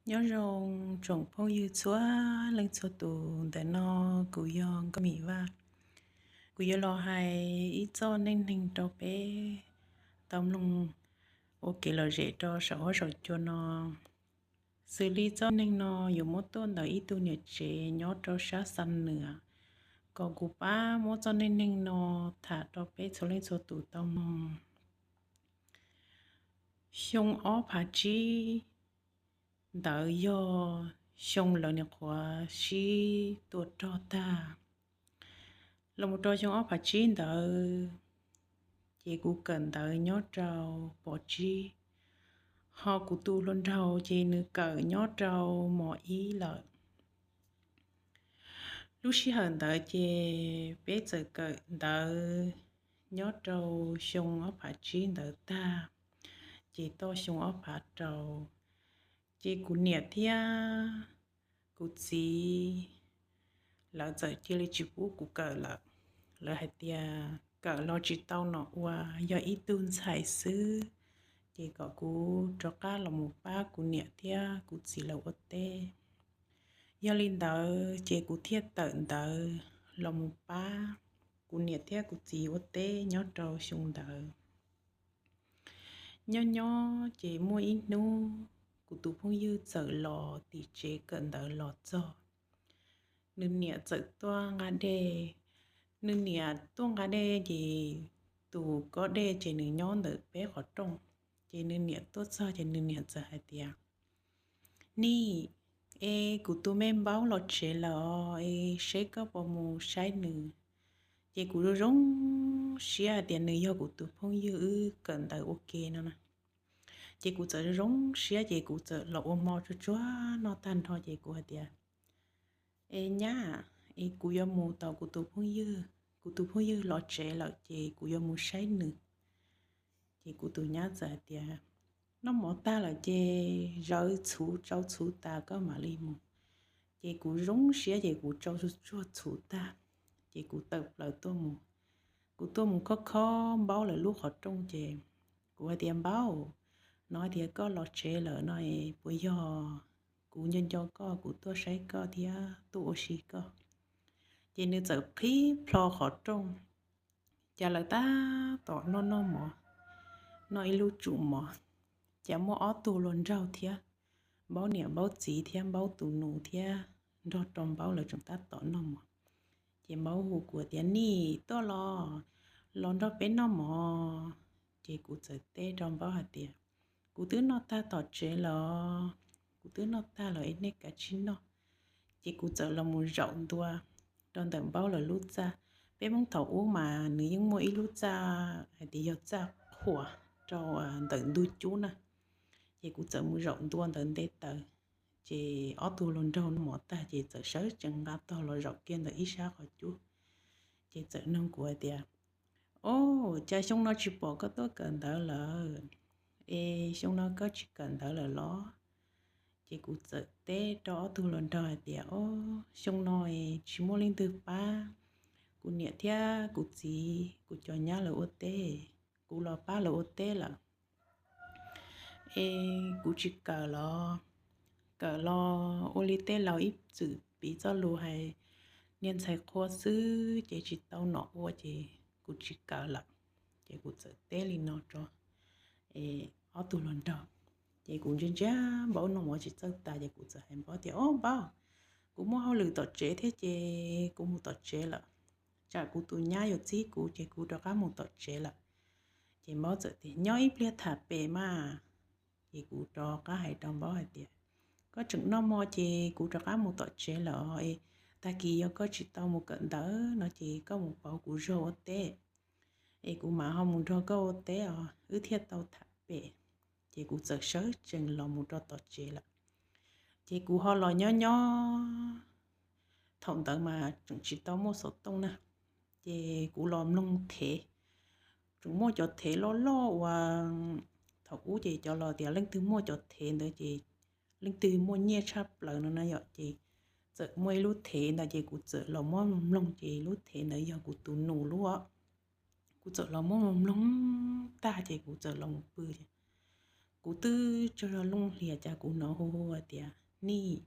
Nyob zoo tsoom phooj ywg txhua leej txhua tus, ntawm no kuv yog Nkauj Mim Vaj. Kuv yuav los hais ib txoj neej neeg rau peb tau mloog ua kev lom zem rau saum huab saum cua no. Xws li txoj neej no yuav muab tuaj ntawm ib tug niam tsev nyob rau sab Xam Nuas, kom kuv pab muab txoj neej neeg no tham rau peb txhua leej txhua tus tau mloog. Xyoo ob phav tsib ntawd yog xyoo lawv niam qhuav sib tua rog tag. Los mus rau xyoo ob phav tsib ntawd, ces kuv kawm ntawv nyob rau pov tsib, ho kuv tus hluas nraug ces nws kawm nyob rau mos ib lawm. Lub sij hawm ntawd ces peb txawm kawm ntawv nyob rau xyoo ob phav tsib ntawd tag, ces txog xyoo ob phav rau, ces kuv niam thiab kuv txiv lawv txawm cia li tsis pub kuv kawm lawm. Lawv hais tias kawm los tsis tau nom ua, yog ib tug ntxhais xwb, ces kom kuv rov qab los mus pab kuv niam thiab kuv txiv lawv ua teb. Yog li ntawd ces kuv thiaj tawm ntawv los mus pab kuv niam thiab kuv txiv ua teb nyob rau xyoo ntawd. Nyob nyob ces muaj ib hnub kuv tus phooj ywg txawm los tim tsev kawm ntawv los txog, nws niam txawm tuaj nqa dej. Nws niam tuaj nqa dej ces tus kob dej ces nws nyob ntawm peb qhov rooj. Ces nws niam tuaj txog ces nws niam txawm hais tias, Nim, es kuv tus me npaub los tsev lawm os, es seb koj puas mus saib nws. Ces kuv zoo zoo siab hais tias nws yog kuv tus phooj ywg wb kawm ntawv ua ke no na. Ces kuv txawm zoo zoo siab ces kuv txawm los ua hmo tsuag tsuag noj tag nrho ces kuv hais tias, Es nyab, es kuv yuav mus tom kuv tus phooj ywg, kuv tus phooj ywg los tsev lawm ces kuv yuav mus saib nws. Ces kuv tus nyab txawm hais tias, Noj mov tag lawm ces zawv txhuv tsau txhuv tas koj mam li mus. Ces kuv zoo siab ces kuv tsau tsuag txhuv tag, ces kuv tawm plaws tuaj mus. Kuv tuaj mus khob khob npaub lawv lub qhov rooj ces kuv hais tias, Npaub, hnov tias koj los tsev lawm no, puas yog kuv nco nco koj kuv tuaj saib koj thiab tuaj ua si koj? Ces nws txawm qhib plho qhov rooj, cas lawv tab tom noj noj mov, noj ib lub tsum mov, cas muaj ob tug hluas nraug thiab, npaub niam npaub txiv thiab npaub tus nus thiab nrog rau npaub lawv tseem tab tom noj mov. Ces npaub hu kuv tias, Nim, tuaj los, los nrog peb noj mov. Ces kuv txawm teb rau npaub hais tias, Kuv twb noj tag tom tsev lawm, kuv twb noj tag lawm es nej kav tsij noj. Ces kuv txawm los mus zaum ntua rau ntawm npaub lawv lub txaj. Peb Hmoob thaum ub mas nws yeej muaj ib lub txaj hais tias yog txaj qhuas rau ntawm ntug cub na. Ces kuv txawm mus zaum ntua ntawd nte taws, ces ob tug hluas nraug noj mov tag ces txawm sawv tsees nqa tog los zaum kiag ntawm ib sab qhov cub. Ces txawm nug kuv hais tias, Au, cas xyoo no tsis pom koj tuaj kawm ntawv lawm? Es xyoo no koj tsis kawm ntawv lawm los? Ces kuv txawm teb rau ob tug hluas nraug hais tias, Au, xyoo no tsis muaj leej twg pab kuv niam thiab kuv txiv kuv cov nyab lawv ua teb, kuv los pab lawv ua teb lawm. Es kuv tsis kawm los, kawm los ua li tej laus ib txwm piv txoj lus hais, niag ntxhais qhua xwb ces tsis tau nom ua ces kuv tsis kawm lawm. Ces kuv txawm teb li no rau ob tug hluas nraug. Ces kuv ntsia ntsia npaub noj mov tsis txawj tas ces kuv txawm hais npaub tias, Au npaub, kuv muaj hauj lwm tom tsev thiab ces kuv mus tom tsev lawm. Tsam kuv tus nyab yuav txib kuv ces kuv rov qab mus tom tsev lawm. Ces npaub txawm tias, Nyob ib pliag tham pem mas. Ces kuv rov qab hais rau npaub hais tias, Koj tseem noj mov ces kuv rov qab mus tom tsev lawm es tag kis yog koj tsis tau mus kawm ntawv no ces koj mus pauv kuv zog ua teb, es kuv mam ho mus nrog koj ua teb os, wb thiaj tau tham pem. Ces kuv txawm sawv tsees los mus rau tom tsev lawm. Ces kuv ho los nyob nyob, thaum ntawd mas tseem tsis tau muaj xov tooj na, ces kuv los mloog thev. Tseem muaj cov thev loj loj uas thaum ub ces cov los tias leej twg muaj cov thev ntawd ces leej twg muaj nyiaj tshaj plaws no na yom. Ces txawm muaj ib lub thev ntawd ces kuv txawm los muab mloog ces lub thev ntawd yog kuv tus nus lub. Kuv txawm los muab mloog tag ces kuv txawm los mus pw. Ces Kuv twb tsaug zog looj hlias cas kuv hnov hu hu tias, Nij,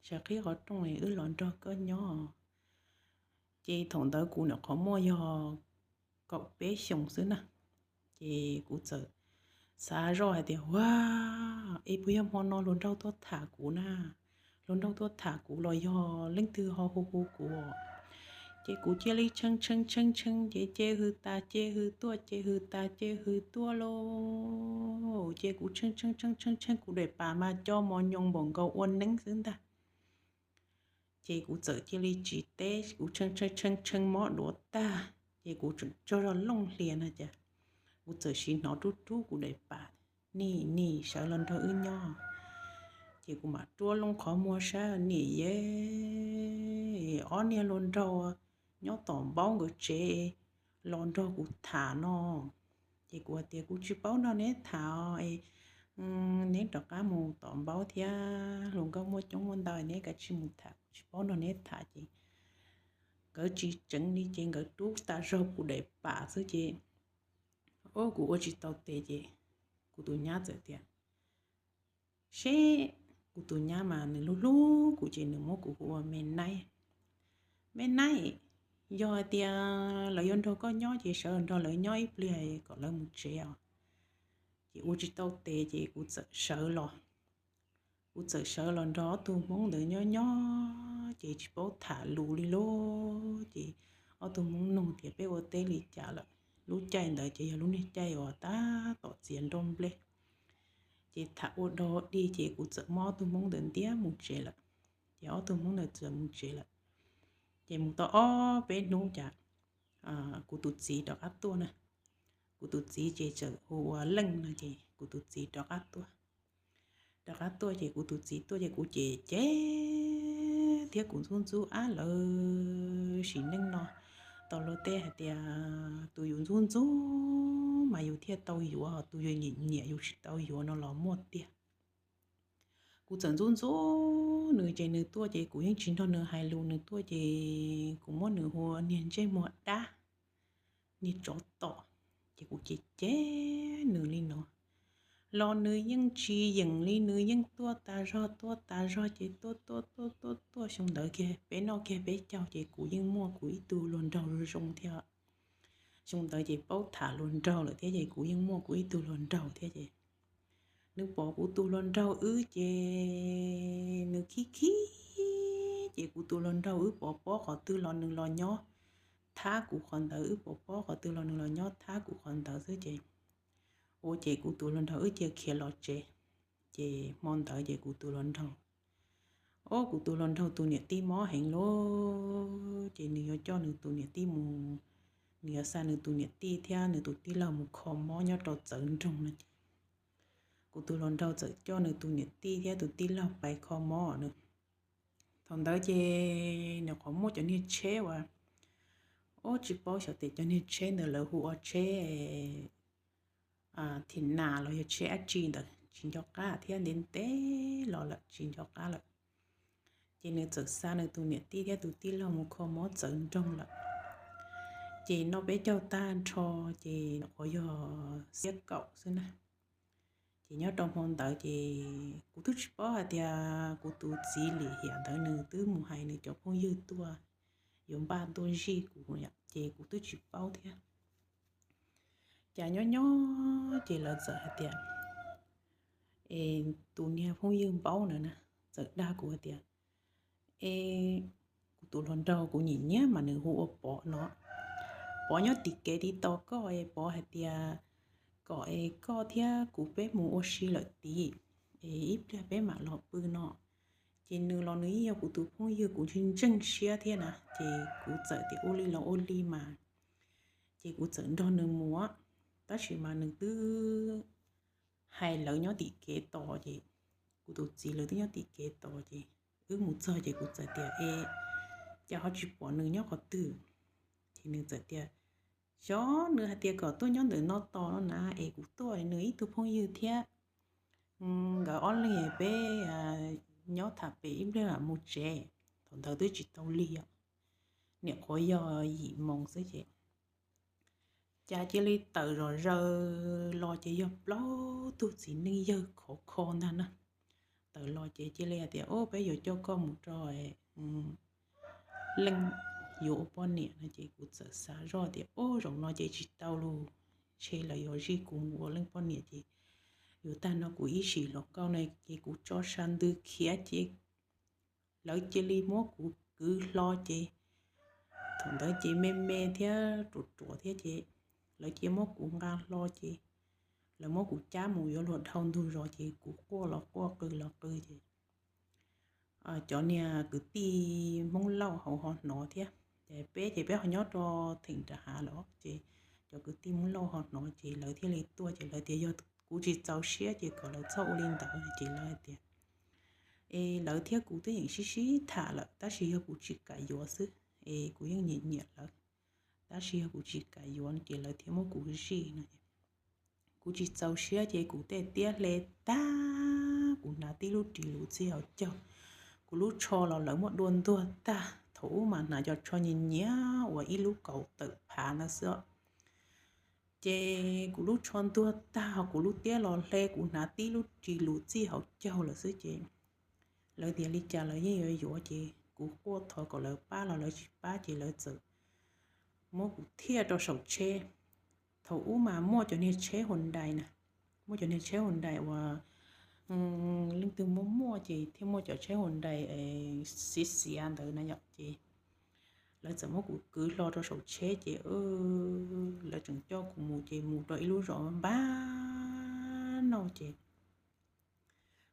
sawv qhib qhov rooj wb los nrog koj nyob. Ces thaum ntawd kuv nyuam qhuav muaj yog kaum peb xyoos xwb na. Ces kuv txawm xav zoj hais tias, Ua, es puas yog hmo no hluas nraug tuaj tham kuv na? Hluas nraug tuaj tham kuv los yog leej twg ho hu hu kuv? Ces kuv cia li tshee tshee tshee tshee ces cia hws tas cia hws tuaj, cia hws tas cia hws tuaj lauj. Ces kuv tshee tshee tshee tshee tshee kuv daim pam mas co mos nyoos npaum nkaus ua neeb xwb ntag. Ces kuv txawm cia li tsis teb, kuv tshee tshee tshee tshee mob duav tag, ces kuv tseem tsaug zog looj hlias na cas kuv txawm sim hnov rub rub kuv daim pam, Nij, nij, sawv los nrog wb nyob. Ces kuv mam rub loo qhov muag saib, niam yej, ob niag hluas nraug nyob tom npaub nkawd tsev los nrog kuv tham no. Ces kuv hais tias, Kuv tsis paub nrog neb tham, neb rov qab mus tom npaub thiab, hluas nkauj muaj coob muaj ntau, neb kav tsij mus tham, kuv tsis paub nrog neb tham. Ces nkawd tsis tseev li ces nkawd rub tas zog kuv daim pam xwb ces, o, kuv ua tsis tau tes ces kuv tus nyab txawm tias, Seb, kuv tus nyab mas nws hlub hlub kuv ces nws muab kuv hu ua Me Naib. Me Naib, yog hais tias lawv yuav nrog koj nyob ces sawv los nrog lawv nyob ib pliag kom lawv mus tsev os. Ces ua tsis tau tes ces kuv txawm sawv los. Kuv txawm sawv los nrog ob tug Hmoob ntawd nyob nyob ces tsis paub tham lus li lauj. Ces ob tug Hmoob nug tias, Peb ua teb li cas lawm? Lub caij ntawd ces yog lub niag caij uas tab tom txiav nroj nplej. Ces tham ua dog dig ces kuv txawm muab ob tug Hmoob ntawd ntiab mus tsev lawm. Ces ob tug Hmoob ntawd txawm mus tsev lawm. Ces mus tau ob peb hnub cas kuv tus txiv rov qab tuaj na. Kuv tus txiv ces txawm hu ua Leej no ces kuv tus txiv rov qab tuaj. Rov qab tuaj ces kuv tus txiv tuaj ces kuv cem cem thiab kuv ntxub ntxub ab lawv sim neej no. Tau luag tej hais tias tus yus ntxub ntxub mas yus thiaj tau yuav, tus yus nyiam nyiam yus tsis tau yuav no los muaj tiag. Kuv txawm ntxub ntxub nws ces nws tuaj ces kuv yeej tsis nrog nws hais lus, nws tuaj ces kuv muab nws hu ua niag ntsej muag dab, niag tsov tom, ces kuv cem cem nws li no. Los nws yeej tsis yeem li, nws yeej tuaj tas zog tuaj tas zog ces tuaj tuaj tuaj tuaj tuaj xyoo ntawd kiag peb noj kiag peb caug ces kuv yeej muaj kuv ib tug hluas nraug zoo zoo thiab. Xyoo ntawd ces paub tham hluas nraug lawm thiab ces kuv yeej muaj kuv ib tug hluas nraug thiab ces nws pom kuv tus hluas nraug wb ces nws khib khib ces kuv tus hluas nraug wb pov pob qhov twg los nws los nyob thab kuv qhov ntawd, wb pov pob qhov twg los nws los nyob thab kuv qhov ntawd xwb ces ua ces kuv tus hluas nraug wb cia khiav los tsev. Ces hmo ntawd ces kuv tus hluas nraug, o, kuv tus hluas nraug tus niam tij mob heev lauj, ces nws yuav coj nws tus niam tij mus, nws yuav xa nws tus niam tij thiab nws tus tij laug mus kho mob nyob rau txawv nroog no ces kuv tus hluas nraug txawm coj nws tus niam tij thiab tus tij laug pais kho mob nws. Thaum ntawd ces nws qhov muaj cov niag tsheb uas, o, tsis paub xyov tias cov niag tsheb ntawd lawv hu ua tsheb thim nas los yog tsheb dab tsi ntawd tsis nco qab thiab, ntev ntev los lawm tsis nco qab lawm. Ces nws txawm xa nws tus niam tij thiab tus tij laug mus kho mob txawv nroog lawm. Ces noj peb caug tag nrho ces qhov yog xiab kaum xwb na. Ces nyob rau hmo ntawd ces kuv twb tsis paub hais tias kuv tus txiv lim hiam ntawd nws twb mus hais nws cov phooj ywg tuaj yuav npaj tuaj zij kuv, ces kuv twb tsis paub thiab. Cas nyob nyob ces lawv txawm hais tias, es tus niag phooj ywg npaub ntawd na, txawm dag kuv hais tias, es kuv tus hluas nraug kuv nyiam nyiam mas nws hu ua Pov no, Pov nyob tim kev tib tau koj es Pov hais tias kom es koj thiab kuv peb mus ua si lawm tid, es ib pliag peb mam los pw no. Ces nws los nws yeej yog kuv tus phooj ywg kuv ntseeg ntseeg siab thiab na, ces kuv txawm tias ua li los ua li mas, ces kuv txawm nrog nws mus. Tab sis mas nws twb hais lawv nyob tim kev tos, ces kuv tus txiv lawv twb nyob tim kev tos, ces wb mus txog ces kuv txawm tias, es cas ho tsis pom nws nyob qhov twg? Ces nws txawm tias, xyov nws hais tias kom tuaj nyob ntawm no tos no na, es kuv tuaj nws ib tug phooj ywg thiab, nkawd ob leeg peb nyob tham pem ib pliag mus tsev. Thaum ntawd twb tsis tau lig os, niam qhuav yog yim moos xwb ces, cas cia li tawm zom zaws los ces yog plaub tug txiv neej yawg khov kho ntag na. Tawm los ces cia li hais tias, Au, peb yuav coj koj mus rau leej yuav ua poj niam no. Ces kuv txawm xav zoj tias, Au, zaum no ces tsis tau lus, ntshe lawv yuav zij kuv mus ua leej poj niam ces yuav tag no kuv ib sim hluas nkauj no. Ces kuv tso sab ntws khiav ces lawv cia li muab kuv kwv hlo ces thaum ntawd ces me me thiab ruam ruam thiab ces lawv cia muab kuv nqa hlo ces lawv muab kuv cab mus yuav luag dhau ntug zos ces kuv quaj los quaj qw los qw ces cov niag kwv tij Hmoob Lauj hauv ho hnov thiab. Ces peb ces peb ho nyob rau theem nram hav lawm ces cov kwv tij Hmoob Lauj ho hnov ces lawv thiaj li tuaj ces lawv tias yog kuv tsis txaus siab ces kom lawv txhob ua li ntawd ces lawv hais tias, Es lawv thiab kuv twb yeej sib sib tham lawm tab sis yog kuv tsis kam yuav xwb, es kuv yeej nyiam nyiam lawv, tab sis yog kuv tsis kam yuav ces lawv thiaj muab kuv zij no. Kuv tsis txaus siab ces kuv tej tiab hle tag, kuv hnav tib lub ris luv txij hauv caug, kuv lub tsho los lawv muab dua ntuag tag, thaum ub mas hnav cov tsho nyias nyias uas ib lub kaus tawm phav ntawd xwb. Ces kuv lub tsho ntuag tag, kuv lub tiab los hle, kuv hnav tib lub ris luv txij hauv caug lawm xwb ces lawv tias li cas lawv yeej yuav yuav ces kuv quaj thov kom lawv pab los lawv tsis pab ces lawv txawm muab kuv thiaj rau saum tsheb. Thaum ub mas muaj cov niag tsheb Hyundai na, muaj cov niag tsheb Hyundai uas leej twg muaj muaj ces thiaj muaj cov tsheb Hyundai xiav xiav ntawd na yom ces lawv txawm muab kuv kwv hlo rau saum tsheb ces lawv tseem coj kuv mus ces mus rau ib lub zos npab no ces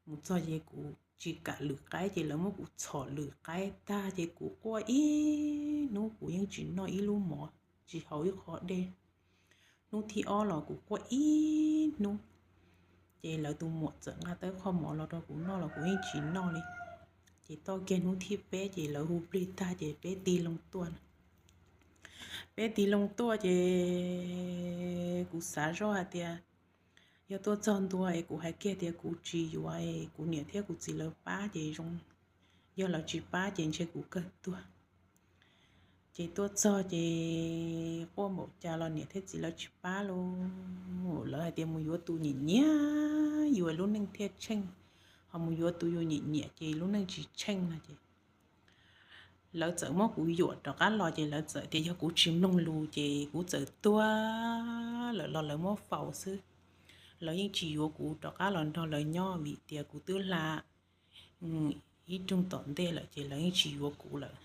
mus txog ces kuv tsis kam lwm qaib ces lawv muab kuv txhom lwm qaib tag ces kuv quaj ib hnub kuv yeej tsis noj ib lub mov tsis haus ib qho dej. Hnub thib ob los kuv quaj ib hnub ces lawv tus muam txawm nqa tawb qho mov los rau kuv noj los kuv yeej tsis noj li. Ces toj kiag hnub thib peb ces lawv hu plig tag ces peb tig loo tuaj. Peb tig loo tuaj ces kuv xav zoj hais tias yog tuaj txog ntua es kuv hais kiag tias kuv tsis yuav es kuv niam thiab kuv txiv lawv pab ces zoo, yog lawv tsis pab ces ntshe kuv kawg tuag. Ces tuaj txog ces quaj npaum cas los niam thiab txiv lawv tsis pab lauj. Lawv hais tias mus yuav tus nyiam nyiam yus lub neej thiaj tsheej, ho mus yuav tus yus nyiam nyiam ces lub neej tsis tsheej no ces lawv txawm muab kuv yuam rov qab los ces lawv txawm tias yog kuv tsis mloog lus ces kuv txawm tuag lawm los lawv muab faus xwb. Lawv yeej tsis yuav kuv rov qab los nrog lawv nyob vim tias kuv twb hla ib rooj tom ntej lawm ces lawv yeej tsis yuav kuv lawm.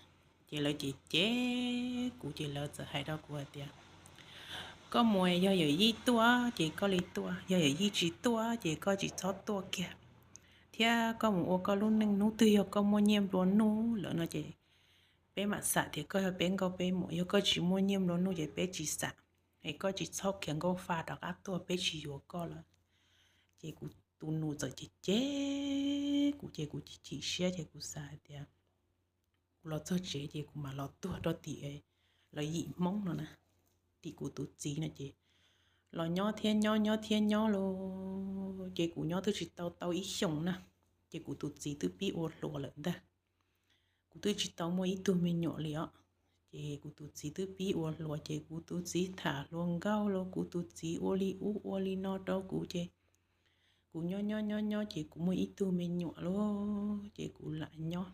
Ces lawv cem cem kuv ces lawv txawm hais rau kuv hais tias koj mus yog yawm yij tuaj ces koj li tuaj, yog yawm yij tsis tuaj ces koj tsis txhob tuaj kiag, thiab koj mus ua koj lub neej, hnub twg yog koj muaj nyiaj nplua nuj lawm no ces peb mam xam tias koj yog peb nkauj peb muam, yog koj tsis muaj nyiaj nplua nuj ces peb tsis xam, es koj tsis txhob khiav nkauj fa rov qab tuaj, peb tsis yuav koj lawm. Ces kuv tus nus txawm cem cem kuv ces kuv chim chim siab ces kuv xav hais tias kuv los txog tsev ces kuv mam los tuag rau tim lawv yim Hmoob no na, tim kuv tus txiv no ces los nyob thiab nyob, nyob thiab nyob lauj. Ces kuv nyob twb tsis tau tau ib xyoos na, ces kuv tus txiv twb pib ua hluas lawm ntag. Kuv twb tsis tau muaj ib tug me nyuam li os. Ces kuv tus txiv twb pib ua hluas ces kuv tus txiv tham hluas nkauj los kuv tus txiv ua li ub ua li no rau kuv ces kuv nyob nyob nyob nyob ces kuv muaj ib tug me nyuam lauj ces kuv lam nyob.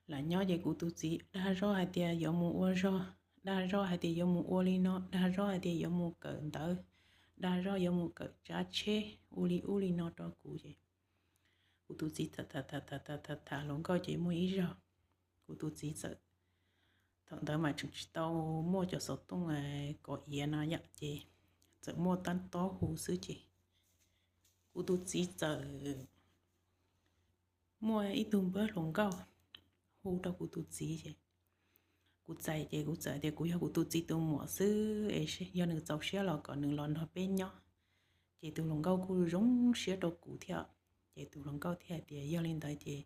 Lam nyob ces kuv tus txiv dag zog hais tias yuav mus ua zog, dag zog hais tias yuav mus ua li no, dag zog hais tias yuav mus kawm ntawv, dag zog yuav mus kawm tsav tsheb, ua li ub li no rau kuv ces kuv tus txiv tham tham tham tham tham hluas nkauj ces muaj ib zaug kuv tus txiv txawm, thaum ntawd mas tseem tsis tau muaj cov xov tooj kov iav no yom ces txawm muaj tab tob hu xwb ces kuv tus txiv txawm muaj ib tug npawb hluas nkauj hu rau kuv tus txiv ces kuv txais ces kuv txawm tias kuv yog kuv tus txiv tus muam xwb es yog nws txaus siab los kom nws los nrog peb nyob. Ces tus hluas nkauj kuj zoo siab rau kuv thiab. Ces tus hluas nkauj thiaj hais tias yog li ntawd ces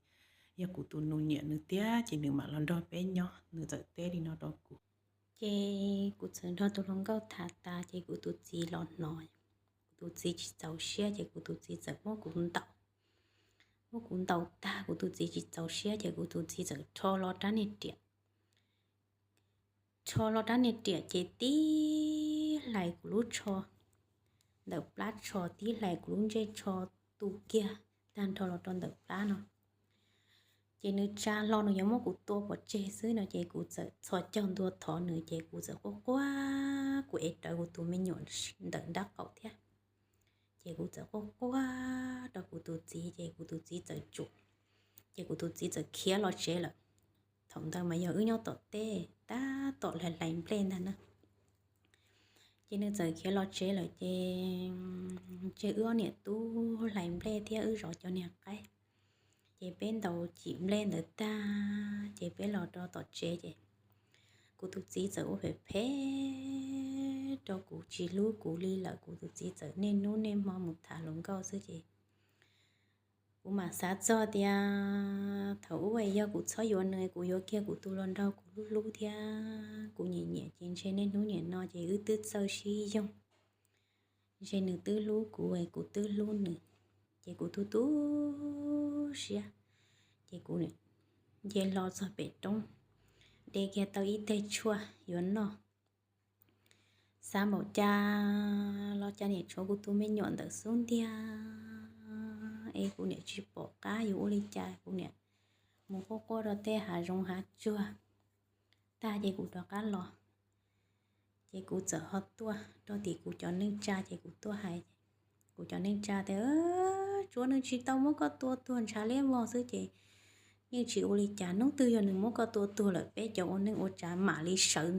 yog kuv tus nus nyiam nws tiag ces nws mam los nrog peb nyob, nws txawm teb li no rau kuv. Ces kuv txawm nrog tus hluas nkauj tham tas ces kuv tus txiv los hnov, kuv tus txiv tsis txaus siab ces kuv tus txiv txawm muab kuv ntaus. Muab kuv ntaus tag kuv tus txiv tsis txaus siab ces kuv tus txiv txawm rho los rab niag riam, rho los rab niag riam ces tib hlais kuv lub tsho ntawm plab tsho, tib hlais kuv lub ntsej tsho tu kiag tag nrho los rau ntawm plab no. Ces nws tsa hlo nws yuav muab kuv tua pov tseg xwb no ces kuv txawm txhos caug ntua thov nws ces kuv txawm quaj quaj, kuv ev rawv kuv tus me nyuam ntawm nraub qaum thiab. Ces kuv txawm quaj quaj rau kuv tus txiv ces kuv tus txiv txawm tsum, ces kuv tus txiv txawm khiav los tsev lawm. Thaum ntawd mas yog wb nyob tom teb tab tom hlais hlais nplej ntag na. Ces nws txawm khiav los tsev lawm ces tseg wb ob niam tub hlais nplej thiab wb zov cov niag qaib. Ces peb ntaus cim nplej ntawd tag ces peb los rau tom tsev ces kuv tus txiv txawm ua phem phem rau kuv, tsis hlub kuv li lawm. Kuv tus txiv txawm niaj hnub niaj hmo mus tham hluas nkauj xwb ces kuv mam xav txog tias thaum ub yog kuv txhob yuav nws, kuv yuav kiag kuv tus hluas nraug kuv hlub hlub thiab kuv nyiam nyiam ces ntshe niaj hnub nim no ces wb twb txawj sib yoog. Ntshe nws twb hlub kuv, kuv twb hlub nws. Ces kuv tu tu siab, ces kuv nce hlo txog pem roob, de kiag tau ib teg tshuaj yuav noj. Xav npaum cas los cas niam tshuav kuv tus me nyuam ntawm xub ntiag es kuv niam tsis pom qab yuav ua li cas, kuv niam mus quaj quaj rau tej hav zoov hav tsuag tag ces kuv rov qab los. Ces kuv txawm ho tuaj rau tim kuv cov neej tsa ces kuv tuaj hais, kuv cov neej tsa tias, Tsuav nws tsis tau muab koj tua tuag ntshav liab vog xwb ces yeej tsis ua li cas, hnub twg yog nws muab koj tua tuag lawm peb cov ua neej ua tsav mam li sawv,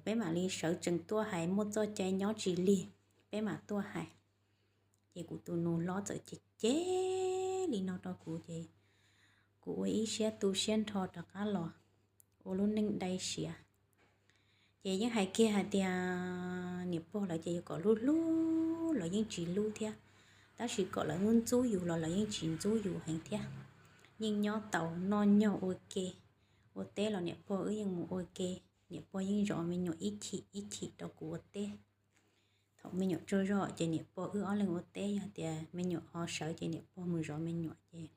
peb mam li sawv tsees tuaj hais, muaj txoj cai nyob tsis lig peb mam tuaj hais. Ces kuv tus nus hlob txawm cem cem li no rau kuv ces kuv ua ib siab tu siab nrho rov qab los ua lub neej dai siav. Ces yeej hais kiag hais tias niam pog lawv ces yus kom hlub hlub los yeej tsis hlub thiab, tab sis kom lawv ntxub ntxub yus los lawv yeej tsis ntxub yus heev thiab. Yeej nyob tau noj nyog ua ke, ua teb los niam pog wb yeej mus ua ke, niam pog yeej zov me nyuam ib chim ib chim rau kuv ua teb. Thaum me nyuam tsaug zog ces niam pog wb ob leeg ua teb, yog tias me nyuam ho sawv ces niam pog mus zov me nyuam ces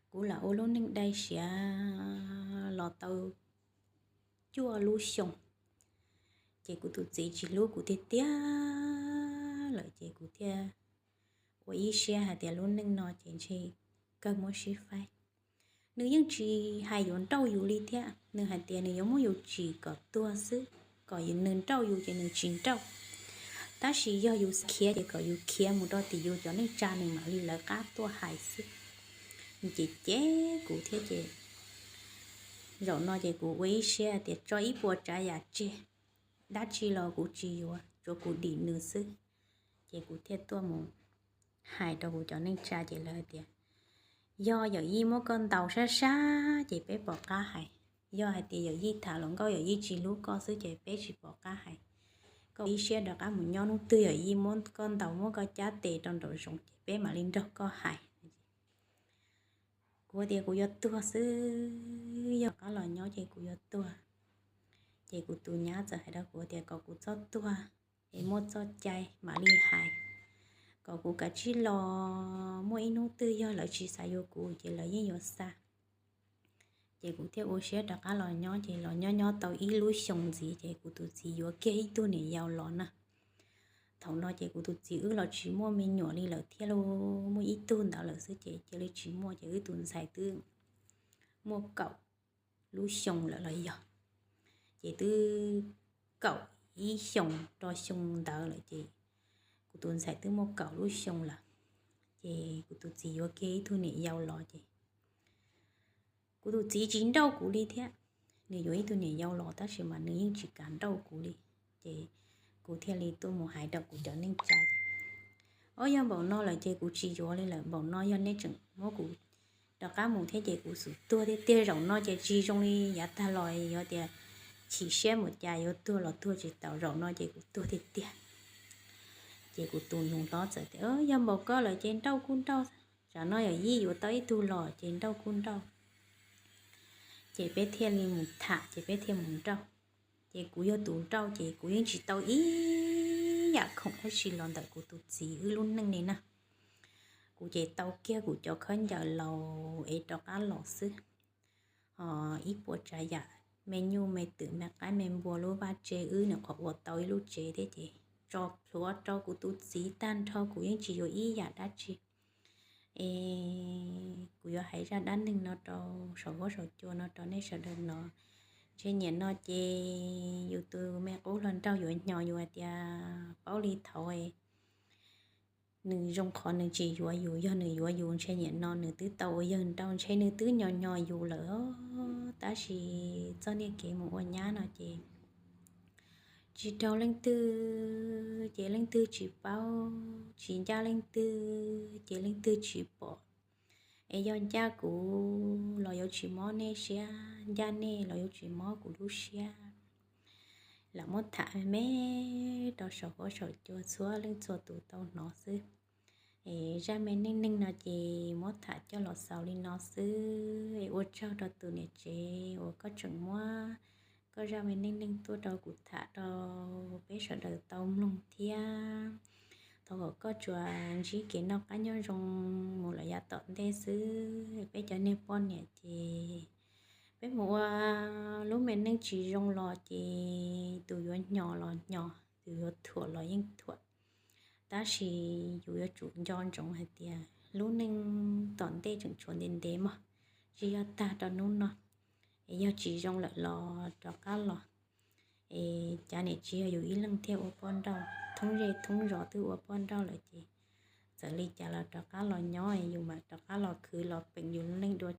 kuv lam ua lub neej dai siav los tau cuaj lub xyoo. Ces kuv tus txiv tsis hlub kuv tiag tiag lawm ces kuv thiaj ua ib siab hais tias lub neej no ces ntshe kawg muab sib faib. Nws yeej tsis hais yuav nrauj yus li thiab, nws hais tias nws yuav muab yus tsim kom tuag xwb, kom nws nrauj yus ces nws tsis nrauj. Tab sis yog yus khiav ces kom yus khiav mus rau tim yus cov neej tsa nws mam li lawv qab tuaj hais xwb. Nws cem cem kuv thiab ces zaum no ces kuv ua ib siab tias tso ib puas tsav yam tseg, dab tsi los kuv tsis yuav, tsuav kuv dim nws xwb. Ces kuv thiaj tuaj mus hais rau kuv cov neej tsa ces lawv hais tias, Yog yawm yij muab koj ntaus sab sab ces peb pom qab hais. Yog hais tias yawm yij tham hluas nkauj yawm yij tsis hlub koj xwb ces peb tsis pom qab hais. Koj ua ib siab rov qab mus nyob, hnub twg yawm yij muab koj ntaus muab koj cab tes rau nraum zoov ces peb mam li nrog koj hais. Kuv tias kuv yuav tuag xwb, yog qab los nyob ces kuv yuav tuag. Ces kuv tus nyab txawm hais rau kuv tias kom kuv txhob tuag, es muaj txoj cai mam li hais, kom kuv kav tsij los, muaj ib hnub twg yog lawv tsis xav yuav kuv ces lawv yeej yuav xa. Ces kuv thiaj ua siab rov qab los nyob, ces los nyob nyob tau ib lub xyoo ntxiv ces kuv tus txiv yuav kiag ib tug niam yau los na. Thaum no ces kuv tus txiv wb los tsis muaj me nyuam li lawm thiab lauj, muaj ib tug ntawd lawm xwb ces cia li tsis muaj, ces wb tus ntxhais twb muaj kaum lub xyoo lawm los yog, ces twb kaum ib xyoos rau xyoo ntawd lawm ces kuv tus ntxhais twb muaj kaum lub xyoo lawm. Ces kuv tus txiv yuav kiag ib tug niam yau los ces kuv tus txiv tsis nrauj kuv li thiab. Nws yuav ib tug niam yau los tab sis mas nws yeej tsis kam nrauj kuv li. Ces kuv thiaj li tuaj mus hais rau kuv cov neej tsa, Ob, yog npaum no lawm ces kuv tsis yuav li lawm, npaum no yog nej tseem muab kuv rov qab mus thiab ces kuv xum tuag tiag tiag. Zaum no ces tsis zoo li yav tag los yuav tias chim siab mus cas yuav tuag los tuag tsis tau, zaum no ces kuv tuag tiag tiag. Ces kuv tus nus hlob txawm tias, Yog npaum koj lawm ces nrauj kuj nrauj, tsam no yawm yij yuav tau ib tug los ces nrauj kuj nrauj. Ces peb thiaj li mus tham ces peb thiaj mus nrauj. Ces kuv yog tus nrauj ces kuv yeej tsis tau ib yam khoom dab tsi los ntawm kuv tus txiv wb lub neej li na. Kuv ces tau kiag kuv cov khaub ncaws laus es rov qab los xwb, ho ib puas tsav yam me nyuj me twm me qaib me npua lub vaj tse wb nws qhov ua tau ib lub tsev thiab ces tso plhuav rau kuv tus txiv tag nrho kuv yeej tsis yuav ib yam dab tsi. Es kuv yuav hais zaj dab neeg no rau saum huab saum cua no rau nej sawv daws no. Ntshe niam no ces yus tus me qub hluas nraug yuav hnyos yus hais tias paub li thaud nws zoo qhov nws tsis yuav yus, yog nws yuav yus ntshe niam no nws twb tau ua yawg nraug, ntshe nws twb nyo nyo yus lawm. Tab sis txoj niag kev mus ua nyab no ces tsis raug leej twg ces leej twg tsis paub, tsis ncaj leej twg ces leej twg tsis pom. Es yog ncaj kuv los yuav tsis mob nej siab, ncaj nej los yuav tsis mob kuv lub siab. Lam muab tham me rau saum huab saum cua txhua leej txhua tus tau hnov xwb. Es zaj me neej neeg no ces muab tham coj los xaus li no xwb. Ua tsaug rau tus niam tsev uas koj tseem muab koj zaj me neej neeg tuaj rau kuv tham rau peb sawv daws tau mloog thiab. Thov kom koj tsuas ntsib kev noj qab nyob zoo mus lawm yav tom ntej xwb. Peb cov niag poj niam ces peb mus ua lub me neej tsis zoo los ces tus yuav hnyos los hnyos, tus yuav thuam los yeej thuam. Tab sis yus yuav tsum nco ntsoov hais tias lub neej tom ntej tseem tshuav ntev ntev mog, tsis yog tag rau hnub no. Es yog tsis zoo lawm los rov qab los. Es cav niam tsis yog yus ib leeg thiaj ua poj nrauj, thoob zej thoob zos twb ua poj nrauj lawm ces txawm li cas los rov qab los nyob, yus mam rov qab los khwv los peem yus lub neej dua.